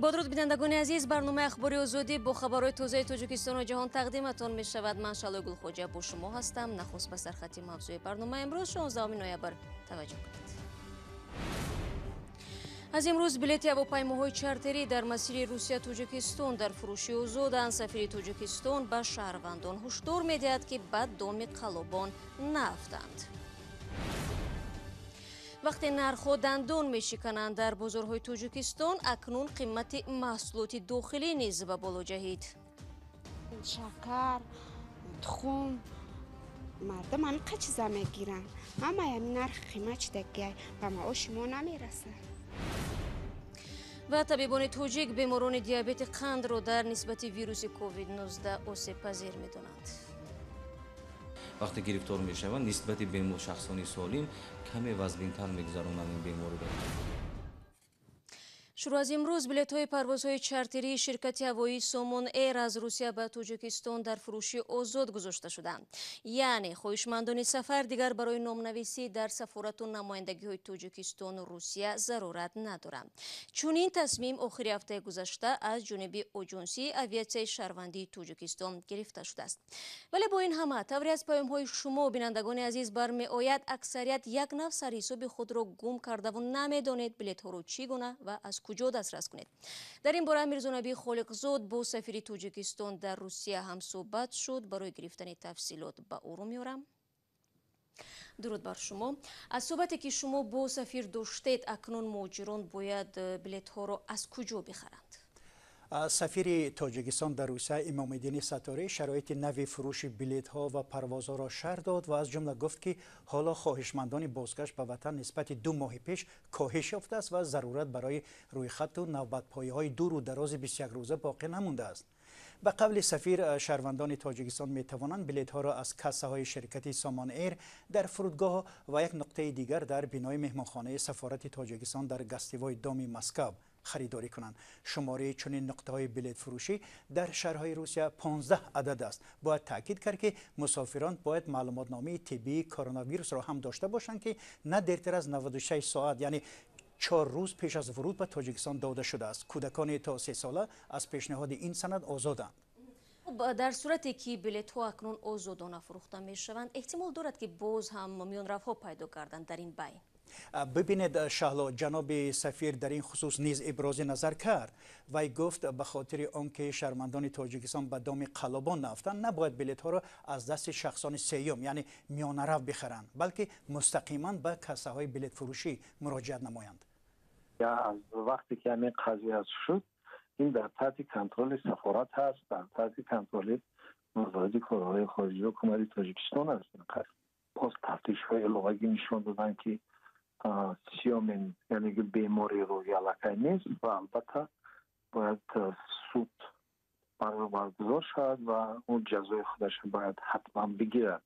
Бо дуруд, бинандагони азиз, барномаи Ахбори Озодӣ бо хабарҳои тозаи Тоҷикистону ҷаҳон тақдиматон мешавад. Ман Шаҳлои Гулхоҷа бо шумо ҳастам. Нахуст ба сархати мавзӯи барномаи имрӯз, 16 ноябр, таваҷҷӯҳ кунед. Аз имрӯз билети ҳавопаймоҳои чартерӣ дар масири Русия Тоҷикистон дар фурӯши озоданд. Сафири Тоҷикистон ба шаҳрвандон ҳушдор медиҳад, ки ба доми қаллобон наафтанд. Вақте нархҳо дандон мешикананд дар бозорҳои Тоҷикистон, акнун қимати маҳсулоти дохилӣ низ ба боло ҷаҳид. Шакар, тухм, мардум ҳамин чиза мегиранд. Ҳамаи ҳамин нарх қимат шудагиай, ба маоши мо намерасад. Ва табибони тоҷик беморони диабети қандро дар нисбати вируси COVID-19 осебпазир медонанд. Вақте гирифтор мешаванд, нисбати шахсони солим каме вазбинтар мегузаронанд ин бемориро. Шурӯъ аз имрӯз билетҳои парвозҳои чартерии ширкати ҳавоии Сомон Эйр аз Русия ба Тоҷикистон дар фурӯши озод гузошта шуданд. Яъне хоҳишмандони сафар дигар барои номнависӣ дар сафорату намояндагиҳои Тоҷикистону Русия зарурат надоранд. Чунин тасмим охири ҳафтаи гузашта аз ҷониби Оҷонсии авиатсияи шаҳрвандии Тоҷикистон гирифта шудааст. Вале бо ин ҳама, тавре аз паёмҳои шумо, бинандагони азиз, бармеояд, аксарият як нав сарҳисоби худро гум кардаву намедонед билетҳоро чӣ гуна ва аз куҷо дастрас кунед. Дар ин бора Мирзонаби Холиқзод бо сафири Тоҷикистон дар Русия ҳамсӯҳбат шуд. Барои гирифтани тафсилот ба ӯ рӯ меорам. Дуруд бар шумо. Аз суҳбате, ки шумо бо сафир доштед, акнун муҳоҷирон бояд билетҳоро аз куҷо бихаранд? Сафири Тоҷикистон дар Русия Имомиддини Сатторӣ шароити нави фурӯши билетҳо ва парвозҳоро шарҳ дод ва аз ҷумла гуфт, ки ҳоло хоҳишмандони бозгашт ба ватан нисбати 2 моҳи пеш коҳиш ёфтааст ва зарурат барои рӯйхату навбатпоиҳои дуру дарози 21 рӯза боқӣ намондааст. Ба қавли сафир, шаҳрвандони Тоҷикистон метавонанд билетҳоро аз кассаҳои ширкати Сомон Эйр дар фурудгоҳ ва як нуқтаи дигар дар бинои меҳмонхонаи сафорати Тоҷикистон дар Гостевой доми Москав харидорӣ кунанд. Шумораи чунин нуқтаҳои билетфурӯшӣ дар шаҳрҳои Русия 15 адад аст. Бояд таъкид кард, ки мусофирон бояд маълумотномаи тиббии коронавирусро ҳам дошта бошанд, ки на дертар аз 96 соат, яъне 4 рӯз пеш аз вуруд ба Тоҷикистон дода шудааст. Кӯдакони то 3 сола аз пешниҳоди ин санад озоданд. Дар сурате ки билетҳо акнун озодона фурӯхта мешаванд, эҳтимол дорад, ки боз ҳам миёнравҳо пайдо карданд дар ин байн? Бибинед, Шаҳло, ҷаноби сафир дар ин хусус низ ибрози назар кард. Вай гуфт, ба хотири он ки шаҳрвандони Тоҷикистон ба доми қаллобон наафтанд, набояд билетҳоро аз дасти шахсони сеюм, яъне миёнарав, бихаранд, балки мустақиман ба кассаҳои билетфурӯшӣ муроҷиат намоянд. Аз вақте ки ҳамин қазия шуд, ин дар таҳти контроли сафорат ҳаст, дар таҳти контроли Вазорати корҳои хориҷӣ ҳукумати Тоҷикистон аст. Боз тафтишҳои иловагӣ нишон доданд, ки Сиёмин, яъне ки бемори рӯҳӣ аллакай нест ва албатта бояд суд баргузор шавад ва ӯ ҷазои худашро бояд ҳатман бигирад.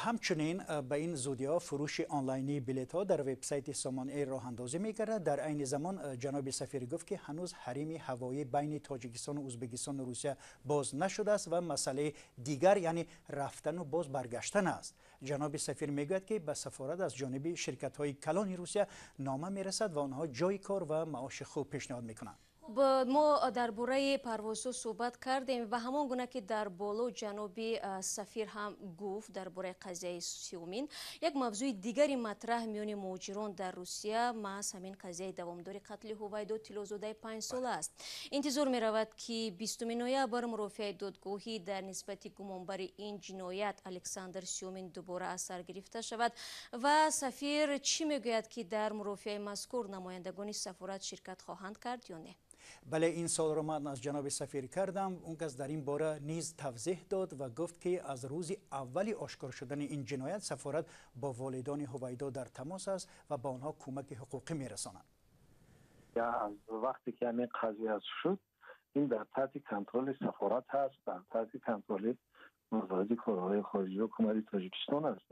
Ҳамчунин ба ин зудиҳо фурӯши онлайнии билетҳо дар вебсайти Сомон Эйр роҳандозӣ мегардад. Дар айни замон ҷаноби сафир гуфт, ки ҳанӯз ҳарими ҳавоӣ байни Тоҷикистону Ӯзбекистону Русия боз нашудааст ва масъалаи дигар, яъне рафтану боз баргаштан аст. Ҷаноби сафир мегӯяд, ки ба сафорат аз ҷониби ширкатҳои калони Русия нома мерасад ва онҳо ҷойи кор ва маоши хуб пешниҳод мекунанд. Мо дар бораи парвозҳо суҳбат кардем ва ҳамон гуна ки дар боло ҷаноби сафир ҳам гуфт дар бораи қазияи Сиёмин, як мавзӯи дигари матраҳ миёни муҳоҷирон дар Русия маҳз ҳамин қазияи давомдори қатли Ҳувайдо Тиллозодаи 5-сола аст. Интизор меравад, ки 20 ноябр мурофиаи додгоҳӣ дар нисбати гумонбари ин ҷиноят Александр Сиёмин дубора аз сар гирифта шавад. Ва сафир чӣ мегӯяд, ки дар мурофиаи мазкур намояндагони сафорат ширкат хоҳанд кард ё не? Бале, ин суолро ман аз ҷаноби сафир кардам. Он кас дар ин бора низ тавзеҳ дод ва гуфт, ки аз рӯзи аввали ошкор шудани ин ҷиноят сафорат бо волидони Ҳувайдо дар тамос аст ва ба онҳо кӯмаки ҳуқуқӣ мерасонад. Аз вақте ки ҳамин қазия шуд, ин дар таҳти контроли сафорат ҳаст, дар таҳти контроли Вазорати корҳои хориҷӣ ҳукумати Тоҷикистон аст.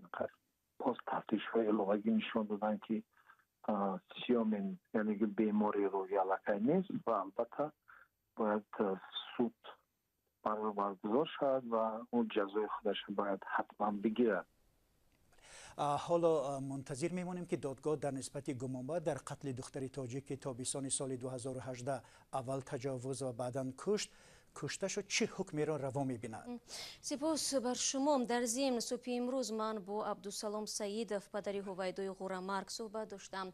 Боз тафтишҳои иловагӣ нишон доданд, ки Сиёмин, яъне ки бемори рӯҳӣ аллакай нест ва албатта бояд суд баргузор шавад ва ӯ ҷазои худашро бояд ҳатман бигирад. Ҳоло мунтазир мемонем, ки додгоҳ дар нисбати гумонбар дар қатли духтари тоҷик, ки тобистони соли 2018 аввал таҷовуз ва баъдан кушта шуд, чӣ ҳукмеро раво мебинад. Сипос бар шумо. Дар зимн, субҳи имрӯз ман бо Абдусалом Саидов, падари Ҳувайдои Ғурамарг, суҳбат доштам.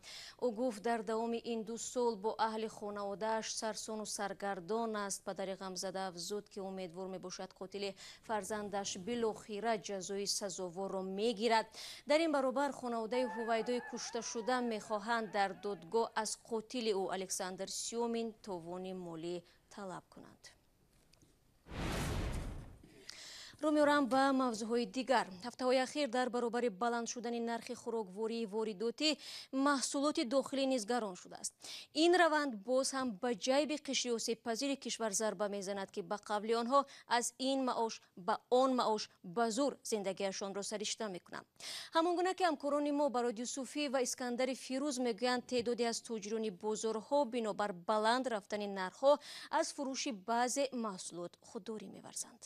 Ӯ гуфт, дар давоми ин 2 сол бо аҳли хонаводааш сарсону саргардон аст. Падари ғамзада афзуд, ки умедвор мебошад, қотили фарзандаш билохира ҷазои сазоворро мегирад. Дар ин баробар, хонаводаи Ҳувайдои кушташуда мехоҳанд дар додгоҳ аз қотили ӯ, Александр Сёмин, товони молӣ талаб кунанд. Рӯ меорам ба мавзӯъҳои дигар. Ҳафтаҳои ахир дар баробари баланд шудани нархи хӯроквории воридотӣ, маҳсулоти дохилӣ низ гарон шудааст. Ин раванд боз ҳам ба ҷайби қишри осебпазири кишвар зарба мезанад, ки ба қавли онҳо аз ин маош ба он маош ба зур зиндагиашонро саришта мекунанд. Ҳамон гуна ки ҳамкорони мо Барод Юсуфӣ ва Искандари Фирӯз мегӯянд, теъдоде аз тоҷирони бозорҳо бинобар баланд рафтани нархҳо аз фурӯши баъзе маҳсулот худдорӣ меварзанд.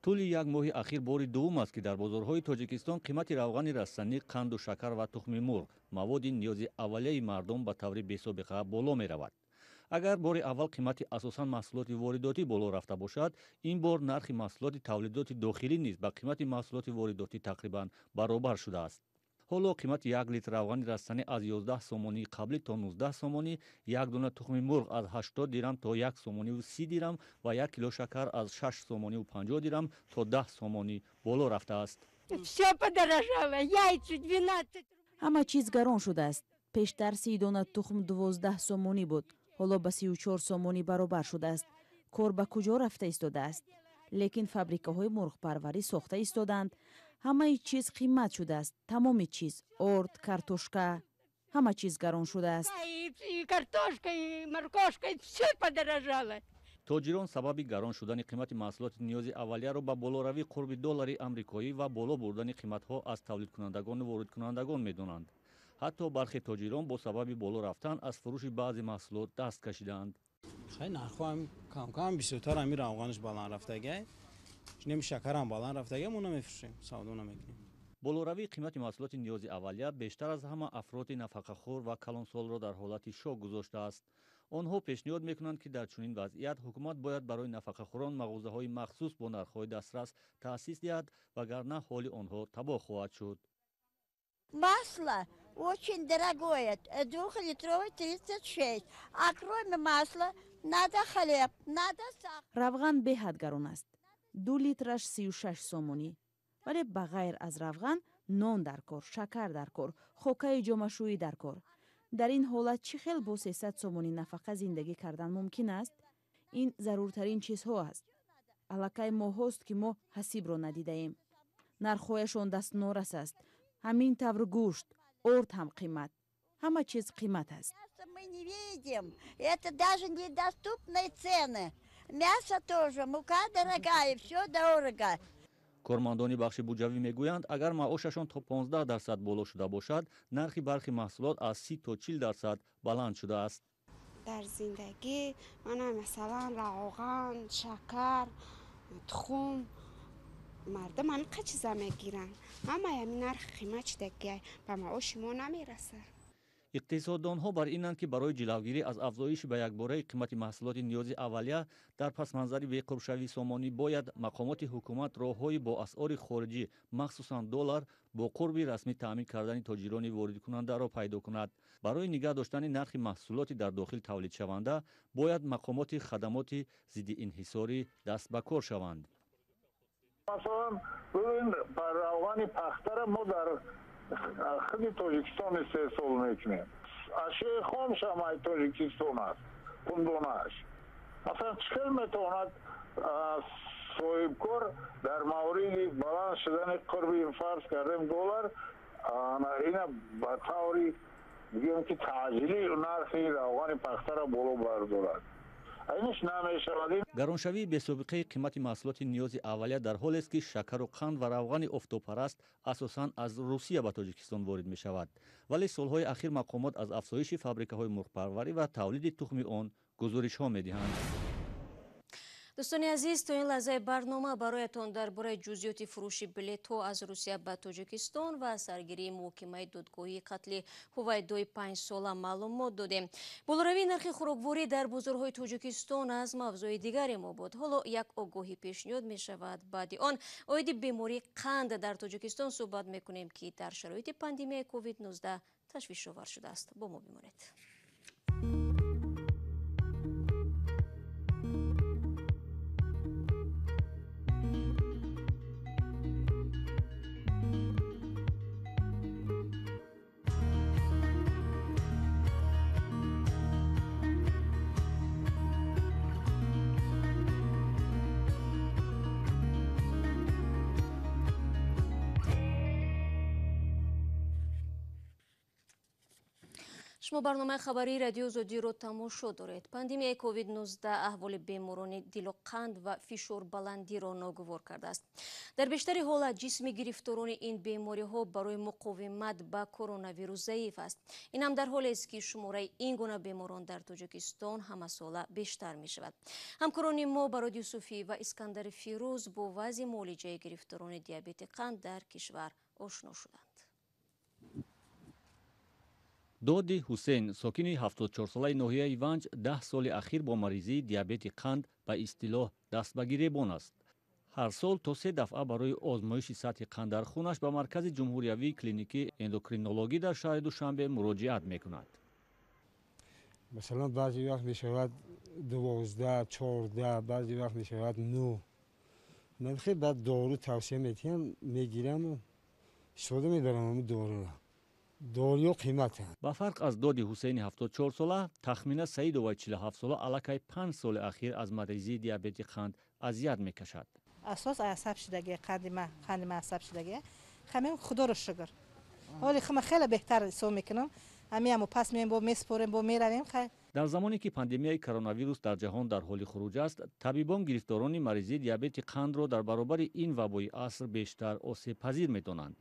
Тӯли як моҳи ахир бори дуввум аст, ки дар бозорҳои Тоҷикистон қимати равғани растанӣ, қанду шакар ва тухми мурғ, маводи ниёзи аввалияи мардум, ба таври бесобиқа боло меравад. Агар бори аввал қимати асосан маҳсулоти воридотӣ боло рафта бошад, ин бор нархи маҳсулоти тавлидоти дохилӣ низ ба қимати маҳсулоти воридотӣ тақрибан баробар шудааст. Ҳоло қимати 1 литр равғани растанӣ аз 11 сомонии қаблӣ то 19 сомонӣ, як дона тухми мурғ аз 80 дирам то 1 сомониву 30 дирам ва 1 кило шакар аз 6 сомониву 50 дирам то 10 сомонӣ боло рафтааст. Всё подорожало. Яйца 12. Ҳама чиз гарон шудааст. Пештар 30 дона тухм 12 сомонӣ буд, ҳоло ба 34 сомонӣ баробар шудааст. Кор ба куҷо рафта истодааст? Лекин фабрикаҳои мурғпарварӣ сохта истодаанд. Ҳамаи чиз қимат шудааст, тамоми чиз: орд, картошка, ҳама чиз гарон шудааст. И картошка, и моркошка, всё подорожало. Тоҷирон сабаби гарон шудани қимати маҳсулоти ниёзи аввалияро ба болоравии қурби доллари амрикоӣ ва боло бурдани қиматҳо аз тавлидкунандагону воридкунандагон медонанд. Ҳатто бархе тоҷирон бо сабаби боло рафтан аз фурӯши баъзе маҳсулот даст кашидаанд. Хай, нархҳо камкам бисёртар, ҳами равғанаш баланд рафтагай, неми шакарам баланд рафтагай, мо намефурӯшем, савдо намекунем. Болоравии қимати маҳсулоти ниёзи аввалия бештар аз ҳама афроди нафақахӯр ва калонсолро дар ҳолати шок гузоштааст. Онҳо пешниҳод мекунанд, ки дар чунин вазъият ҳукумат бояд барои нафақахӯрон мағозаҳои махсус бо нархҳои дастрас таъсис диҳад, вагарна ҳоли онҳо табоҳ хоҳад шуд. Масло очень дорогое, двухлитровый 36. А кроме масла надо хлеб, надо сахар. Равған беҳад гарон аст, 2 литраш 36 сомонӣ. Вале ба ғайр аз равған нон дар кор, шакар дар кор, хокаи ҷомашӯӣ дар кор. Дар ин ҳолат чӣ хел бо 300 сомонӣ нафақа зиндагӣ кардан мумкин аст? Ин заруртарин чизҳо аст. Аллакай моҳҳост, ки мо ҳасибро надидаем. Нархҳояшон дастнорас аст. Ҳамин тавр гӯшт, орд ҳам қимат, ҳама чиз қимат аст. Мы не видим. Это даже недоступные цены. Мясо тоже, мука дорогая, все дорого. Кормандони бахши буҷавӣ мегӯянд, агар маошашон то 15% боло шуда бошад, нархи бархи маҳсулот аз 30 то 40% баланд шудааст. Дар зиндагӣ мана, масалан, равған, шакар, тухм, мардум ҳамин чиза мегиранд. Ҳамаи ҳамин нархи қимат шудагиай, ба маоши мо намерасад. Иқтисоддонҳо бар инанд, ки барои ҷилавгирӣ аз афзоиши ба якбораи қимати маҳсулоти ниёзи аввалия дар пасманзари беқурбшавии сомонӣ бояд мақомоти ҳукумат роҳҳои бо асъори хориҷӣ, махсусан доллар, бо қурби расмӣ таъмин кардани тоҷирони воридкунандаро пайдо кунад. Барои нигаҳ доштани нархи маҳсулоти дар дохил тавлидшаванда бояд мақомоти хадамоти зидди инҳисорӣ даст ба кор шаванд. Масалан, бибин, равғани пахтара мо дар худи Тоҷикистон истеҳсол мекунем, ашёи хомшам ай Тоҷикистон аст, пундонааш. Масалан, чӣ хел метавонад соҳибкор дар мавриди баланд шудани қурби, фарз кардем, доллар, ина ба таври бигӯем, ки таъҷилӣ нархи равғани пахтара боло бардорад? Иниш намешавад. Гароншавии бесобиқаи қимати маҳсулоти ниёзи аввалия дар ҳолест, ки шакару қанд ва равғани офтобпараст асосан аз Русия ба Тоҷикистон ворид мешавад. Вале солҳои ахир мақомот аз афзоиши фабрикаҳои мурғпарварӣ ва тавлиди тухми он гузоришҳо медиҳанд. Дӯстони азиз, то ин лаҳзаи барнома бароятон дар бораи ҷузъиёти фурӯши билетҳо аз Русия ба Тоҷикистон ва саргирии муҳокимаи додгоҳии қатли Ҳувайдои 5-сола маълумот додем. Болоравии нархи хӯрокворӣ дар бозорҳои Тоҷикистон аз мавзӯи дигаре мо буд. Ҳоло як огоҳӣ пешниҳод мешавад. Баъди он оиди бемории қанд дар Тоҷикистон суҳбат мекунем, ки дар шароити пандемияи COVID-19 ташвишовар шудааст. Бо мо бимонед. Шумо барномаи хабарии радио Озодиро тамошо доред. Пандемияи COVID-19 аҳволи беморони дилу қанд ва фишорбаландиро ногувор кардааст. Дар бештари ҳолат ҷисми гирифторони ин бемориҳо барои муқовимат ба коронавирус заиф аст. Ин ҳам дар ҳолест, ки шумораи ин гуна беморон дар Тоҷикистон ҳамасола бештар мешавад. Ҳамкорони мо Барод Юсуфӣ ва Искандари Фирӯз бо вазъи муолиҷаи гирифторони диабети қанд дар кишвар ошно шуданд. Доди Ҳусейн, сокини 74-солаи ноҳияи Ванҷ, 10 соли ахир бо маризии диабети қанд ба истилоҳ даст ба гиребон аст. Ҳар сол то 3 дафъа барои озмоиши сатҳи қанд дар хунаш ба маркази ҷумҳуриявии клиникии эндокринологӣ дар шаҳри Душанбе муроҷиат мекунад. Масалан, баъзе вақт мешавад 12, 14, баъзе вақт мешавад 9. Ман хеле баъд дору тавсия медиҳам, мегираму истифода мебарам ҳамун доруро. Дориё қиматанд. Ба фарқ аз Доди Ҳусейни 74-сола, Тахмина Саидоваи 47-сола аллакай 5 соли ахир аз маризии диабети қанд азият мекашад. Асос асаб шудагӣ, қанди ма асаб шудагӣ. Ҳамин худоро шукр. Ҳоли хума хеле беҳтар ҳисоб мекунам. Ҳамин пас меем, бо меспорем, бо меравем. Дар замоне ки пандемияи коронавирус дар ҷаҳон дар ҳоли хуруҷ аст, табибон гирифторони маризии диабети қандро дар баробари ин вабои аср бештар осебпазир медонанд.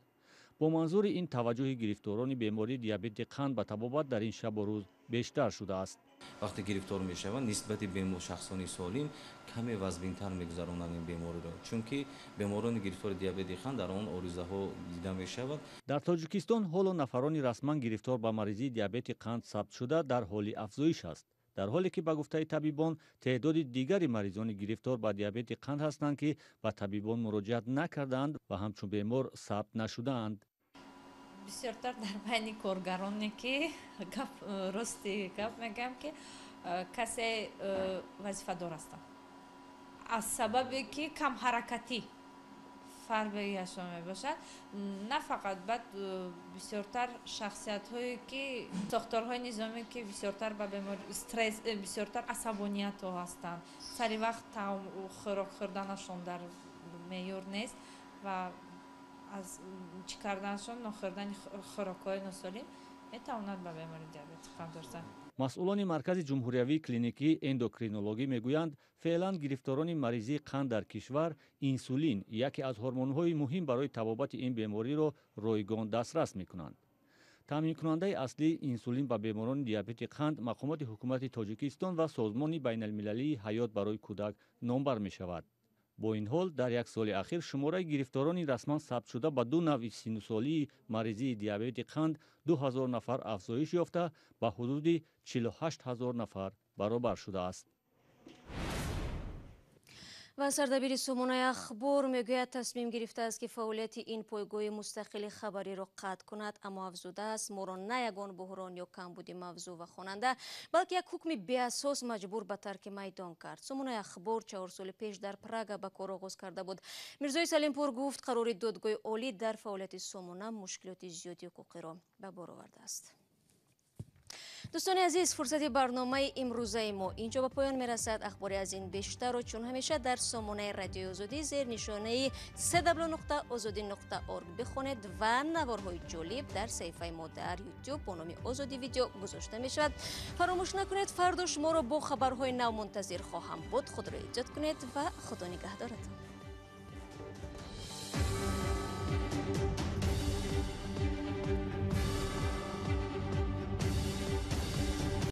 Бо манзури ин таваҷҷӯҳи гирифторони бемории диабети қанд ба табобат дар ин шабу рӯз бештар шудааст. Вақте гирифтор мешаванд, нисбати шахсони солим каме вазбинтар мегузаронанд ин бемориро, чунки беморони гирифтори диабети қанд дар он оризаҳо дида мешавад. Дар Тоҷикистон ҳоло нафарони расман гирифтор ба маризии диабети қанд сабт шуда дар ҳоли афзоиш аст. Дар ҳоле ки ба гуфтаи табибон теъдоди дигари маризони гирифтор ба диабети қанд ҳастанд, ки ба табибон муроҷиат накардаанд ва ҳамчун бемор сабт нашудаанд. Бисёртар дар байни коргароне ки рости гап мегӯям, ки касе вазифадор ҳастанд, аз сабабе ки камҳаракатӣ фарбеҳиашон мебошад. На фақат бад бисёртар шахсиятҳое ки сохторҳои низомӣ ки бисёртар ба бемори стресс, бисёртар асабониятҳо ҳастанд, сари вақт таом хӯрок хӯрданашон дар меъёр нест ва аз чӣ карданашон нохӯрдани хӯрокҳои носолим метавонад ба бемори диабети қанд дорзад. Масъулони маркази ҷумҳуриявии клиникии эндокринологӣ мегӯянд, феълан гирифторони маризии қанд дар кишвар инсулин, яке аз ҳормонҳои муҳим барои табобати ин бемориро ройгон дастрас мекунанд. Таъминкунандаи аслии инсулин ба беморони диабети қанд мақомоти ҳукумати Тоҷикистон ва Созмони байналмилалии ҳаёт барои кӯдак номбар мешавад. Бо ин ҳол дар як соли ахир шумораи гирифторони расман сабтшуда ба ду навъи синусолии маризии диабети қанд 2000 нафар афзоиш ёфта ба ҳудуди 48 000 нафар баробар шудааст. Ва сардабири Сомонаи Ахбор мегӯяд, тасмим гирифтааст, ки фаъолияти ин пойгоҳи мустақили хабариро қатъ кунад, аммо афзудааст, моро на ягон буҳрон ё камбуди мавзӯъ ва хонанда, балки як ҳукми беасос маҷбур ба тарки майдон кард. Сомонаи Ахбор 4 соли пеш дар Прага ба кор оғоз карда буд. Мирзои Салимпур гуфт, қарори додгоҳи олӣ дар фаъолияти Сомона мушкилоти зиёди ҳуқуқиро ба бор овардааст. Дӯстони азиз, фурсати барномаи имрӯзаи мо инҷо ба поён мерасад. Ахбори аз ин бештарро чун ҳамеша дар сомонаи радиои Озодӣ зер нишонаи cw.ozodi.org бихонед ва наворҳои ҷолиб дар саҳифаи мо дар YouTube бо номи Озодӣ видео гузошта мешавад. Фаромӯш накунед, фардо шуморо бо хабарҳои нав мунтазир хоҳам буд. Худро эҳтиёт кунед ва Худо нигаҳдоратон.